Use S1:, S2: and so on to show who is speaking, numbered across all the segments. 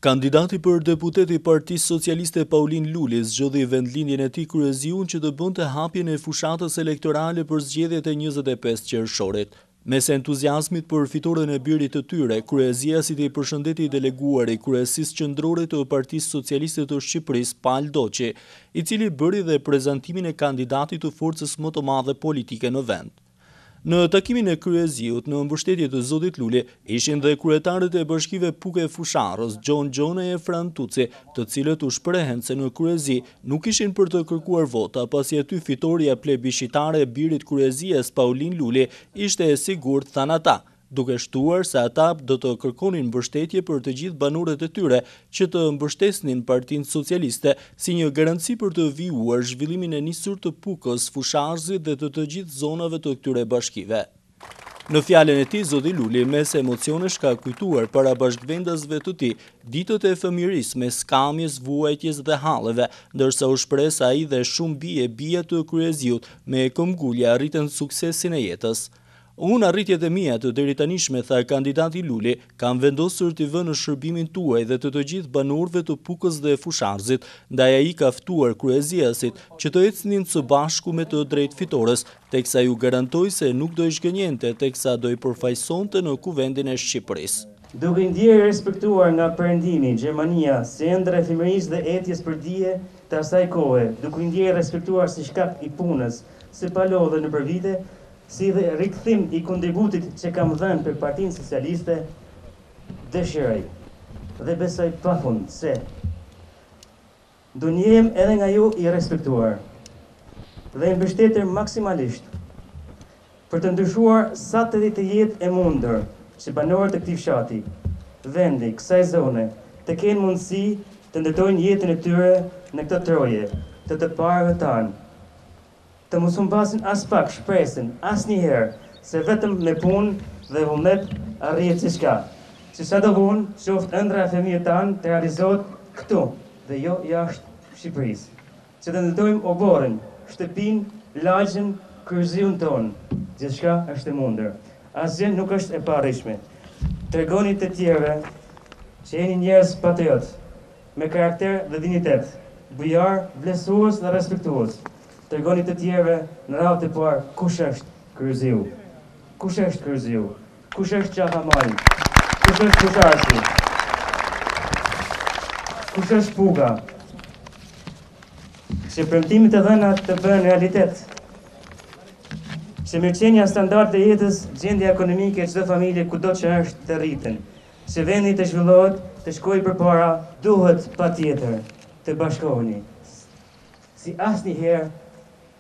S1: Kandidati për deputet i Partisë Socialiste Paulin Luli zgjodhi vendlindjen e tij Kryeziun që të bënte hapjen e fushatës elektorale për zgjedhjet e 25 qershorit. Mes entuziazmit për fitoren e birit të tyre, kryeziasit i përshëndeti i deleguari i Kryesisë Qendrore të Partisë Socialiste të Shqipërisë, Pal Doçi, i cili bëri dhe prezantimin e kandidatit të forcës më të madhe politike në vend. Në takimin e Kryeziut, në mbështetje të zotit Luli, ishin dhe kryetarët e bashkive Pukë e Fushë-Arrëz, Gjon Gjonaj e Fran Tuci, të cilët u shprehen se në Kryezi nuk ishin për të kërkuar vota, pasi aty fitorja plebishitare e birit kryezias Paulin Luli ishte e sigurt, thanë ata. duke shtuar se ata do të kërkonin mbështetje për të gjithë banorët e tyre që të mbështesnin Partinë Socialiste si një garanci për të vijuar zhvillimin e nisur të Pukës, Fushë-Arrëzit dhe të të gjithë zonave të këtyre bashkive. Në fjalën e tij, zoti Luli mes emocionesh ka kujtuar para bashkëvendasve të tij ditët e fëmijërisë mes skamjes, vuajtjes dhe halleve, ndërsa u shpreh se ai dhe shumë bij e bija të Kryeziut me këmbgulje arritën suksesin e jetës. Unë arritjet e mia të deritanishme, tha kandidati Luli, kam vendosur t'i vë në shërbimin tuaj dhe të të gjithë banorëve të Pukës dhe Fushë-Arrëzit, ndaj ai ka ftuar kryeziasit që të ecnin së bashku me të drejt fitores, teksa ju garantoi se nuk do i zhgënjente teksa do i përfaqësonte në Kuvendin e Shqipërisë.
S2: Duke u ndjerë i respektuar nga Perëndimi, Gjermania, si ëndrra e fëmijërisë dhe etjes për dije të asaj kohe, duke u ndjerë i respektuar si shkak i punës së palodhur nëpër vite, si dhe rikthim i kontributit që kam dhënë për Partinë Socialiste, dëshiroj dhe besoj pafund se do ndihem edhe nga ju i respektuar dhe i mbështetur maksimalisht për të ndryshuar sa të të jetë e mundur që banorët e këtij fshati, vendi, kësaj zone, të kenë mundësi të ndërtojnë jetën e tyre në këto troje të të parëve tanë. Të mos humbasin aspak shpresën asnjëherë se vetëm me punë dhe vullnet arrihet gjithçka. Që sado vonë qoftë ëndrra e fëmijëve tanë të realizohet këtu dhe jo jashtë Shqipërisë. Që të ndërtojmë oborrin, shtëpinë, lagjen, Kryeziun tonë. Gjithçka është e mundur. Asgjë nuk është e paarritshme. Tregoni të tjerëve që jeni njerëz patriotë, me karakter dhe dinjitet, bujarë, vlerësues dhe respektues. Tregoni të tjerëve në radhë të parë kush është Kryeziu. Kush është Kryeziu? Kush është Qafa Malit? Kush është Fushë-Arrëzi? Kush është Puka? Që premtimet e dhëna të bëhen realitet. Që mirëqenia standardet e jetës, gjendja ekonomike e çdo familje kudo që është të rriten. Që vendi të zhvillohet, të shkojë përpara, duhet patjetër të bashkoheni. Si asnjëherë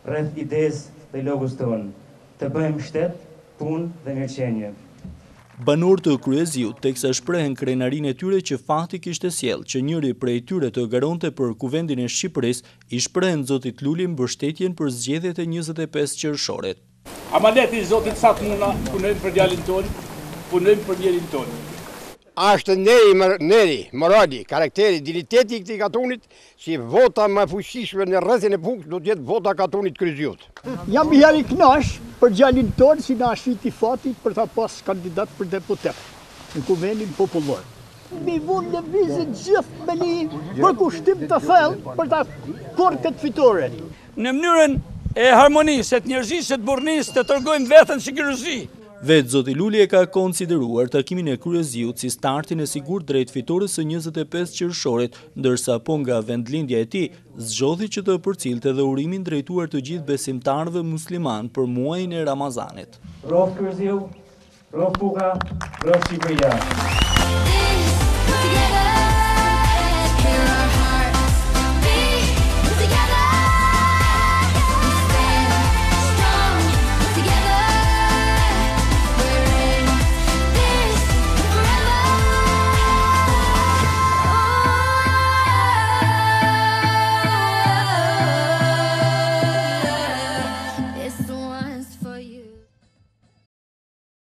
S2: rreth idesë dhe logos tonë, të bëjmë shtet, punë dhe mirëqenie.
S1: Banorë të Kryeziut, teksa shprehen krenarinë e tyre që fati kishte sjellë që njëri prej tyre të garonte për Kuvendin e Shqipërisë, i shprehen zotit Luli mbështetjen për zgjedhjet e 25 qershorit.
S3: Amaneti i Zotit sa të muna, punojmë për djalin tonë, punojmë për njerin tonë.
S4: Ashtë nderi, nderi, morali, karakteri, dinjiteti i këtij katunit, si vota më e fuqishme në rrethin e Pukës do të jetë vota e katunit Kryeziut.
S5: Jam njeri i knaq për djalin tonë si na shiti fati për ta pas kandidat për deputet në Kuvendin Popullor. Mi vunë në lëvizje gjithë me një përkushtim të thellë për ta korrë këtë fitore.
S3: Në mënyrën e harmonisë, e të njerëzisë, e të burrnisë, të tregojmë veten si Kryezi.
S1: Vetë zoti Luli e ka konsideruar takimin e Kryeziut si startin e sigurt drejt fitores së 25 qershorit, ndërsa po nga vendlindja e tij, zgjodhi që të përcillte edhe urimin drejtuar të gjithë besimtarëve muslimanë për muajin e Ramazanit.
S2: Rroftë Kryeziu, rroftë Puka, rroftë Shqipëria!